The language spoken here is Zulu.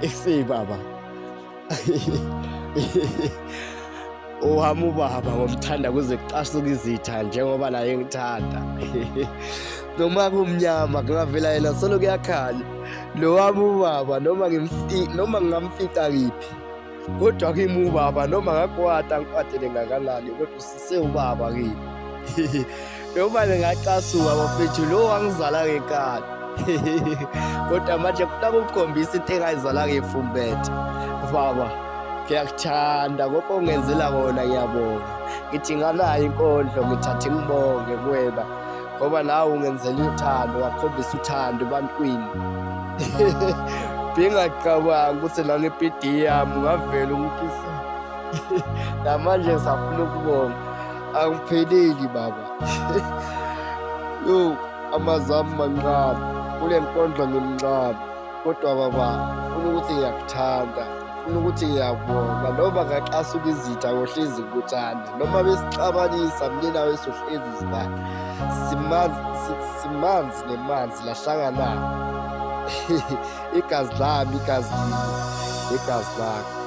Isi baba. Owami ubaba ngomthanda kuze kucasuke izitha njengoba naye ngithanda. Noma kumnyama kungavela yena solo kuyakhanya. Lo wami ubaba noma ngimfi noma ngingamfica kiphi. Kodwa kimi ubaba noma ngakwata ngikwatele ngakanani kodwa usise ubaba kimi. Noma ngingacasuka bafethu lo wangizala ngenkani. Kodwa manje kufuna ukukhombisa into engayizala ngefumbethe. Baba, ngiyakuthanda konke ongenzela kona ngiyabonga. Ngithi nganayo inkondlo ngithathe ngibonge kuwena ngoba nawe ungenzela uthando wakhombisa uthando ebantwini. Bengacabangi ukuthi nange-birthday yami ungavele ungiphisile. Namanje ngisafuna ukubonga. Angipheleli baba. Yo, amazwi ami mancane. Kule nkondlo ngimncane. Kodwa baba, funa ukuthi ngiyakuthanda. Funa ukuthi ngiyabonga. Noma ngaqasuka izitha ngohlezi ngikuthanda. Noma besixabanisa mina nawe sohlezi sibani. Simanzi simanzi nemanzi lahlangana. Igazi lami, igazi limi, igazi lakho.